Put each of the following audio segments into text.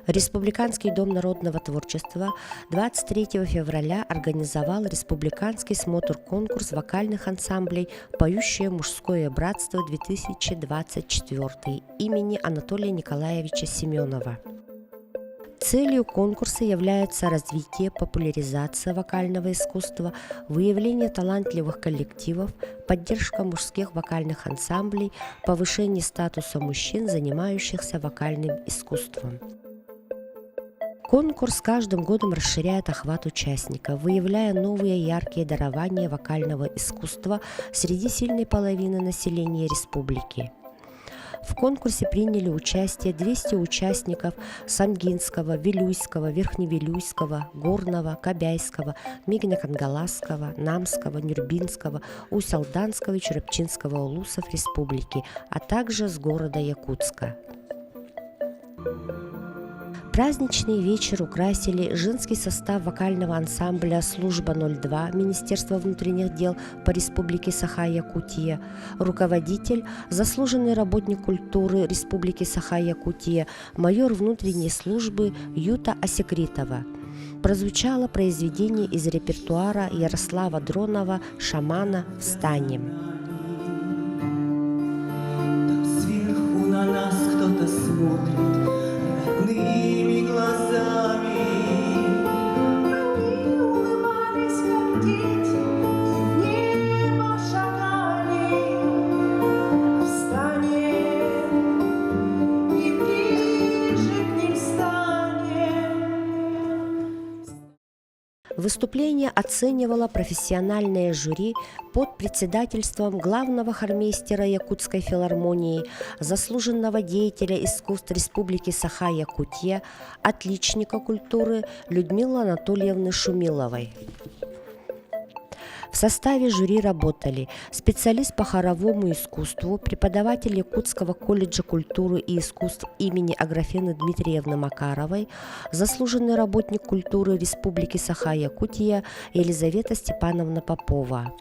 Республиканский дом народного творчества 23 февраля организовал республиканский смотр-конкурс вокальных ансамблей «Поющее мужское братство-2024» имени Анатолия Николаевича Семенова. Целью конкурса является развитие, популяризация вокального искусства, выявление талантливых коллективов, поддержка мужских вокальных ансамблей, повышение статуса мужчин, занимающихся вокальным искусством. Конкурс каждым годом расширяет охват участников, выявляя новые яркие дарования вокального искусства среди сильной половины населения республики. В конкурсе приняли участие 200 участников Самгинского, Вилюйского, Верхневилюйского, Горного, Кобяйского, Мигнокангаласского, Намского, Нюрбинского, Усть-Алданского и Чурапчинского улусов республики, а также с города Якутска. Праздничный вечер украсили женский состав вокального ансамбля «Служба 02» Министерства внутренних дел по Республике Саха-Якутия, руководитель, заслуженный работник культуры Республики Саха-Якутия, майор внутренней службы Юта Асекритова. Прозвучало произведение из репертуара Ярослава Дронова «Шамана встанем». Там сверху на нас кто-то смотрит родными глазами. Они улыбались, как дети, в небо шагали. Встанем и ближе к ним станем. Выступление оценивало профессиональное жюри под председательством главного хормейстера Якутской филармонии, заслуженного деятеля искусств Республики Саха-Якутия, отличника культуры Людмилы Анатольевны Шумиловой. В составе жюри работали специалист по хоровому искусству, преподаватель Якутского колледжа культуры и искусств имени Аграфены Дмитриевны Макаровой, заслуженный работник культуры Республики Саха-Якутия Елизавета Степановна Попова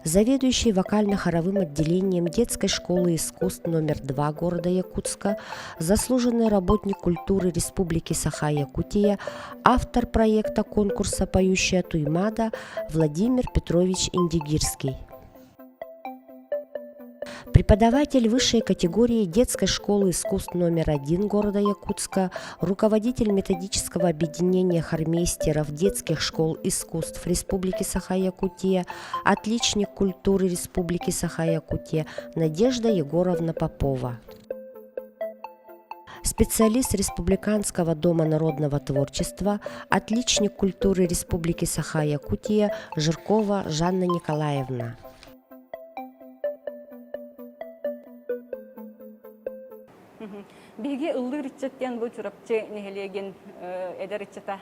заведующий вокально-хоровым отделением детской школы искусств номер 2 города Якутска, заслуженный работник культуры Республики Саха-Якутия, автор проекта конкурса «Поющая Туймада» Владимир Петрович Индигирский. Преподаватель высшей категории детской школы искусств номер один города Якутска, руководитель методического объединения хормейстеров детских школ искусств Республики Саха-Якутия, отличник культуры Республики Саха-Якутия Надежда Егоровна Попова специалист Республиканского дома народного творчества, отличник культуры Республики Саха-Якутия Жиркова Жанна Николаевна. Биһиги ыллыыр ыччат диэн бу Чурапчы нэһилиэгин эдэр ыччата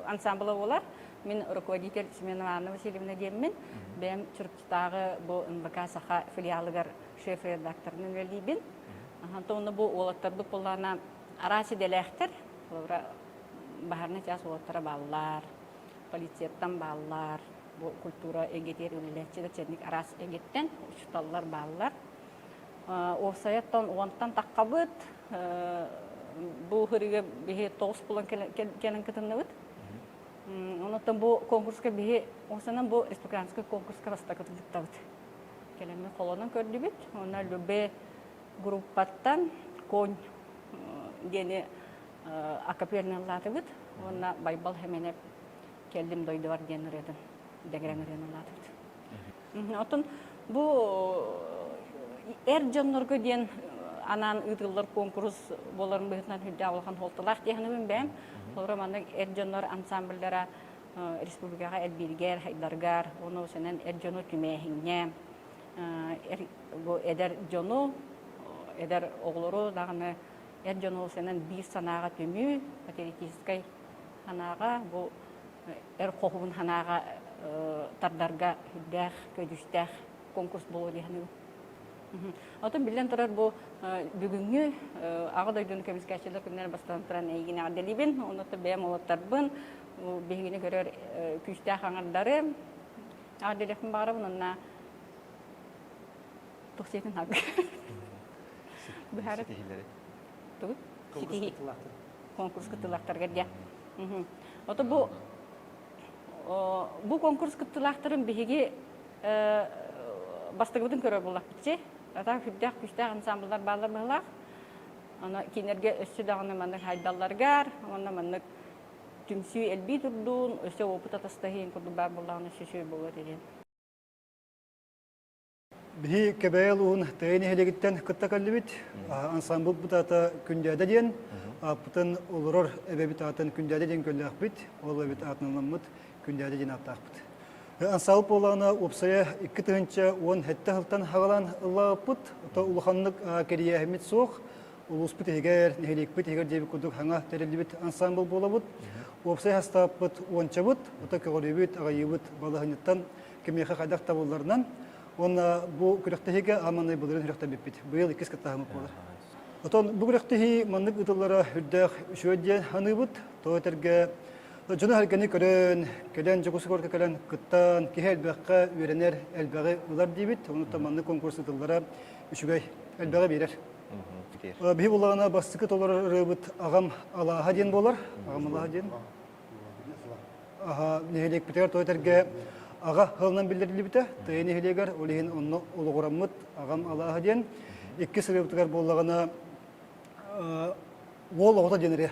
ансамбла буолар. Мин руководитель Семенова Анна Васильевна диэммин. Бэйэм Чурапчытааҕы бу НВК Саха филиалыгар шеф-редакторынан үлэлиибин. Онно бу уолаттарбыт буоллаҕына араас идэлээхтэр. Холобура, баһаарынай чаас уолаттара бааллар, полицияттан бааллар, бу культура эйгэтигэр үлэлээччи да чэнник араас эйгэттэн учууталлар бааллар. Уопсайаттан уонтан таххабыт бу хырыга биһи тоҕус булан кэлэн кытынныбыт. Онон бу конкурска биһи осанан бу республиканский конкурска бастакы кыттабыт. Кэлэммин холонон көрдүбүт. Онно Любе группаттан конь диэни акапельналаатыбыт. Уонна Байбал Хеменеп Кэллим дойдубар диэн ырыатын дэгэрэн ырыаны ылаатыбыт. Оттон бу эр дьоннорго диэн анаан ыытыллар куонкурус буоларын быһыытынан үрдээх улахан суолталаах диэхинэбин бэйэм. Холобура маннык эр дьоннор ансамбльдара республикаҕа элбииргэр, хайдаргар, уонна сэнэн эр дьону түмээһиҥҥэ, бу эдэр дьону, эдэр оҕолору даҕаны эр дьону сэнэн биир санааҕа түмүү, патриотическай санааҕа бу эр хоһуун санааҕа тардарга сүрдээх көдьүүстээх конкурс буолуо дии саныыбын. Оттон биллэн турар бу бүгүҥҥү Аҕа дойдуну көмүскээччилэр күннэрин бастатан туран эйигин эҕэрдэлиибин, онно бэйэм уолаттарбын, биһигини көрөр күүстээх аҥардары эҕэрдэлиэхпин баҕарабын уонна туох сиэтин хаалбыт. Быһаарып. Ситиһиилэри. Тугу? Ситиһии. конкурс кыттыылаахтарыгар диэн. Ото бу бу конкурс кыттыылаахтарын биһиги бастакыбытын көрөр буоллахпыт Ата сүрдээх күүстээх ансамбллар бааллар быһылаах. Аны кинилэргэ өссө даҕаны маннык хайдалларыгар уонна маннык түмсүү элбии турдун, өссө опыт атастаһыын курдук баар буоллаҕына өссө үчүгэй буолуо этэ диэн. Биһи Кэбээйи улууһун Тыйа нэһилиэгиттэн кытта кэллибит. Ансамблбыт аата Күндээдэ диэн. Ааппытын олорор эбэбит аатын Күндээдэ диэн көллөөхпүт. Ол эбит аатынан Күндээдэ диэн ааттаахпыт. Ансамбль буоллаҕына уопсайа 2017 сылтан хаҕалаан ыллаабыппыт. Ото улаханнык кэрийээһиммит суох. Улууспут иһигэр, нэһилиэкпит иһигэр диэбит курдук хаҥа тэриллибит ансамбль буолабыт. Уопсай хастааппыт уончабыт, ото көҕүрүүбүт, аҕайыыбыт балаһынньыттан кимиэхэ хайдах табылларынан уонна бу күрэхтэһиигэ ааманай былырыын күрэхтэбиппит. Быйыл иккис кыттааһыммыт буолар. Отон бу күрэхтэһии маннык ыытыллара үрдээх үчүгэй диэн саныыбыт. Тоҕо этэргэ дьону-сэргэни көрөн, кэлэн Дьокуускайга кэлэн кыттан, киһи элбэххэ үөрэнэр, элбэҕи ылар диибит. Онуттан маннык конкурс ыытыллара үчүгэй, элбэҕи биэрэр. Биһи буллаҕына бастакы толорор ырыабыт Аҕам алааһа диэн буолар. Аҕам алааһа диэн. Нэһилиэкпитигэр той этэргэ аҕа сылынан биллэриллибитэ. Тыа нэһилиэгэр ол иһин онно олоҕураммыт аҕам алааһа диэн. Иккис ырыабытыгар буоллаҕына Уол оҕото диэн ырыа.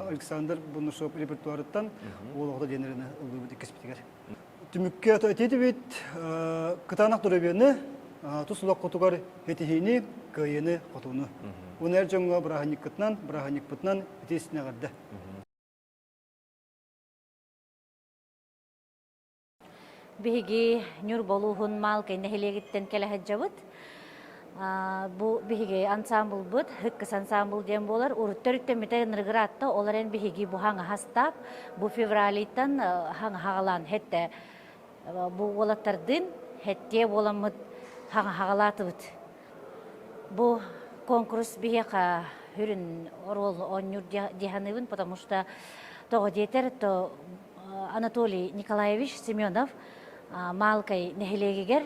Александр Бонусов репертуарыттан Уол оҕото диэн ырыаны ыллыыбыт иккиспитигэр. Түмүккэ этиэтибит кытаанах доруобуйаны, тус олоххутугар ситиһиини, кыайыыны, хотууну. Уонна эр дьоҥҥо бырааһынньыккытынан, бырааһынньыкпытынан итии эҕэрдэ. Биһиги Ньурба улууһун Маалкай нэһилиэгиттэн кэлэ сылдьабыт. Бу биһиги ансамблбыт, Һыккыс ансамбл диэн буолар. Урут төрүттэммитэ Ныргыраатта, ол эрэн биһиги бу хаҥаһастаах, бу февралийтан хаҥаһаҕалаан хэттэ бу уолаттардыын хэттиэ буоламмыт хаҥаһаҕалаатыбыт. Бу конкурс биһиэхэ сүрүн оруол оонньуур дии саныыбын, потому что тоҕо диэтэр, то Анатолий Николаевич Семенов Маалыкай нэһилиэгигэр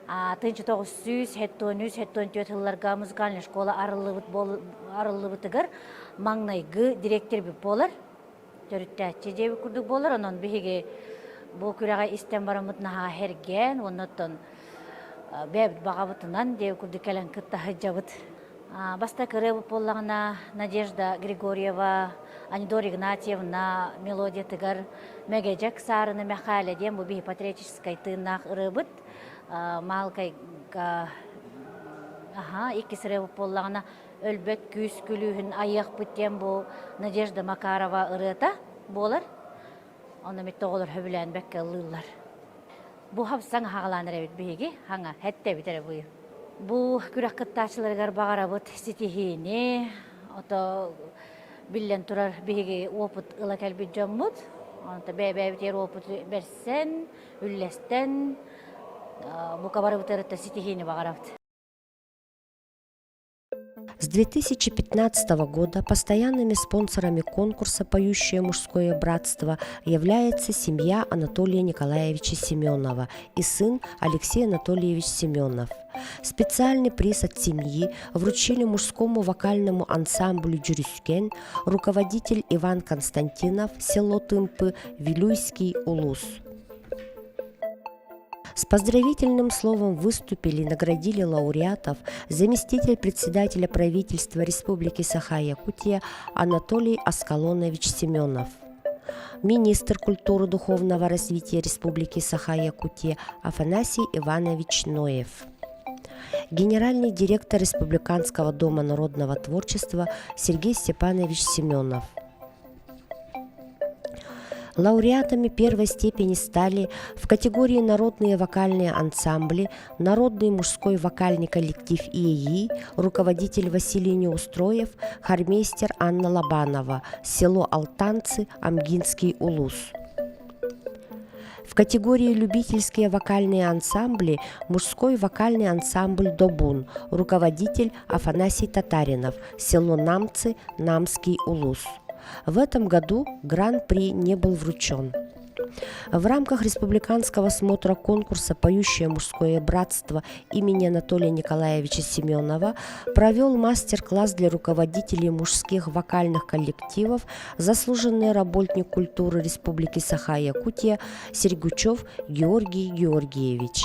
1973-74 сылларга музыкальная школа арыллыбытыгар маҥнайгы дириэктэрбит буолар, төрүттээччи диэбит курдук буолар. Онон биһиги бу күрэҕи истэн бараммыт наһаа сэргээн уонна оттон бэйэбит баҕабытынан диэбит курдук кэлэн кытта сылдьабыт. Бастакы ырыабыт буоллаҕына Надежда Григорьева, Анидор Игнатьевна мелодиятыгар Мэгэдьэк Саарыны Мэхээлэ диэн бу биһи патриотическай тыыннаах ырыабыт. Маалкайга аха иккис ырыабыт буоллаҕына Өлбөт күүс күлүүһүн айыахпыт диэн бу Надежда Макарова ырыата буолар. Онно митте оҕолор сөбүлээн бэккэ ыллыыллар. Бу хапсаҥ хаҕалаан эрэбит биһиги, хаҥа, һэттэбит эрэ быйыл. Бу күрэх кыттааччыларыгар баҕарабыт ситиһиини, ото биллэн турар биһиги опыт ыла кэлбит дьоммут, онто бэйэ-бэйэбитигэр опыт бэрсэн, үллэстэн, бука барыбытыгар ситиһиини баҕарабыт. С 2015 года постоянными спонсорами конкурса «Поющее мужское братство» является семья Анатолия Николаевича Семенова и сын Алексей Анатольевич Семенов. Специальный приз от семьи вручили мужскому вокальному ансамблю «Дьүрүскэн» руководитель Иван Константинов, село Тымпы, Вилюйский улус. С поздравительным словом выступили и наградили лауреатов заместитель председателя правительства Республики Саха-Якутия Анатолий Аскалонович Семенов, министр культуры духовного развития Республики Саха-Якутия Афанасий Иванович Ноев, генеральный директор Республиканского дома народного творчества Сергей Степанович Семенов – Лауреатами первой степени стали в категории «Народные вокальные ансамбли» Народный мужской вокальный коллектив ИИ, руководитель Василий Неустроев, хормейстер Анна Лобанова, село Алтанцы, Амгинский улус. В категории «Любительские вокальные ансамбли» мужской вокальный ансамбль «Добун», руководитель Афанасий Татаринов, село Намцы, Намский улус. В этом году гран-при не был вручен. В рамках республиканского смотра конкурса «Поющее мужское братство» имени Анатолия Николаевича Семенова провел мастер-класс для руководителей мужских вокальных коллективов заслуженный работник культуры Республики Саха-Якутия Сергучев Георгий Георгиевич.